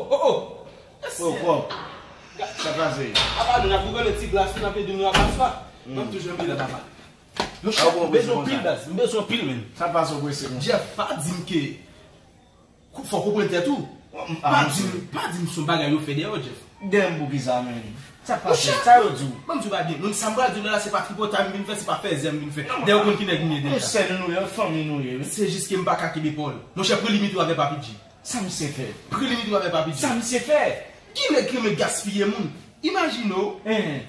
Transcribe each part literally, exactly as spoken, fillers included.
Oh, oh! Oh, kòk. Sa pase? Apa nou, n ap gouvène ti glas, n ap ede nou a paswa. Mwen toujou anvi la, papa. Monchè, m bezwen pil, baz. M bezwen pil, men. Sa pase w prese konsa? Jeff, pa di m ke Fò w konprann tèt ou. Pa di m, pa di m se yon bagay yo fè dèyè w, Jeff. Dèyè m pou kisa, menm? Sa k pase? Sa yo di w? Ban m di w bagay, menm sa m pral di w la, se pa tripotay m vin fè, se pa fèzè m vin fè. Dèyè w konn ki nèg m ye deja. Yon sèl nou ye, yon fanmi nou ye, wi. Se jis ke m pa ka kenbe pawòl. Monchè, pran limit ou avè Papi G. Sa misye fè? Pran limit ou avè Papi G. Sa misye fè? Ki nèg ki renmen gaspiye moun? Imajine w.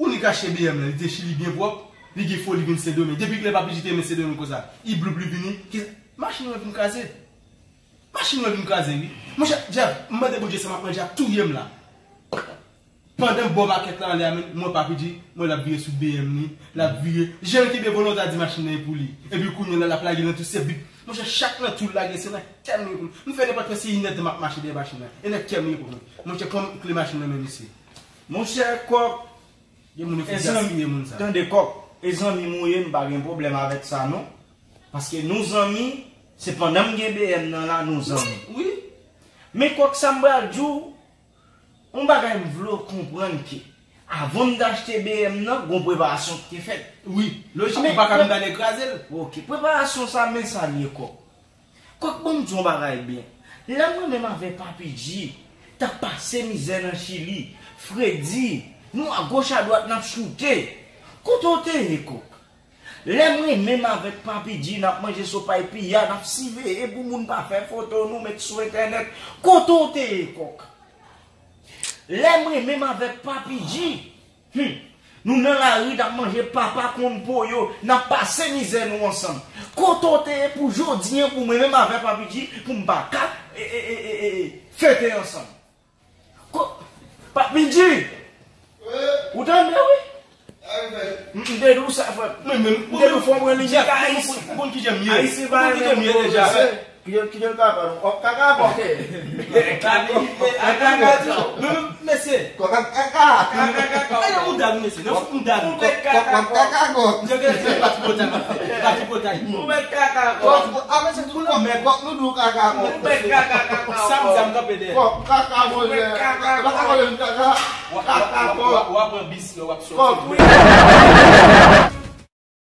Ou ni k achte B M lan, li te chili byen pwòp, li gen foli vin Sendomeng. Depi kilè Papi G te renmen Sendomeng konsa? I bloup li vini, ki, machin mwen vin kraze. Machin mwen vin kraze, wi. Monchè, Jeff, m mande Bondye sa m ap manje a touye m la. Pandan m bò makèt la anlè a, men, m wè Papi G, m wè l ap vire sou B M li, l ap vire. Jan l kenbe volonte a di machin nan e pou li. Epi kounye a la, l ap lage nan tou se bit. Monchè, chak nan tou l lage, se nan kè m li e pou li. M fè nenpòt kè se inèdtan m ap mache dèyè machin nan. E nan kè m li e pou li. Monchè, pran kle machin nan men misye. Monchè, kòk, Gen moun yo fouti gaspiye moun sa. Tande kòk, e zanmi m ou ye, m pa gen pwoblèm avèk sa non. Paske nou zanmi, se pandan m gen B M nan la, nou zanmi. Wi, wi. Men kòk, sa m pral di w, yon bagay m vle w konprann ke, avan m t achte B M nan, gon preparasyon ki te fèt. Wi, lojik, ou pa ka vin ba nèg kraze l. Ok, preparasyon sa, men sa l ye kòk. Kòk, ban m di w yon bagay byen. Lè mwen menm avèk Papi G t ap pase mizè nan Chili, fredi, nou agoch adwat n ap choute. Kote w te ye, kòk? Lè mwen menm avèk Papi G n ap manje sopay piya, n ap siveye pou moun pa fè foto nou met sou entènèt, kote w te ye, kòk? Lè mwen menm avèk Papi G, hmm, nou nan lari, n ap manje papa konn po yo, n ap pase mizè nou ansanm. Kote w te ye pou jodi an, pou mwen menm avèk Papi G, pou m pa ka, e, e, e, e, e, fete ansanm? Ko-, Papi G! Wi. Ou tande, wi? M, m te di w sa, frè m. Mwen menm, m te di w fò w pran limit a Ayisyen. Konn kijan m ye. Ayisyen pa renmen moun pwogrese. Kite l, kite l kaka nou. Kòk kaka kòk. Mwen menm, mesye. Kòk ak kaka. Kaka kaka. Ay, nan mouda nou, mesye. Nan mouda nou. Kòk, kòk, kòk, kaka kòk. Mwen gen pa tripotay, pa tripotay. Ou mèt kaka kòk. Kòk, a, mesye, tout kòk, men kòk nou di w kaka kòk. Ou mèt kaka kaka kòk. Sa m di a, m kanpe dèyè. Kòk, kaka, monchè. Kaka kòk. Kaka kòk. Kaka kòk. W ap pran bis lè w ap sòti. Kòk, wi.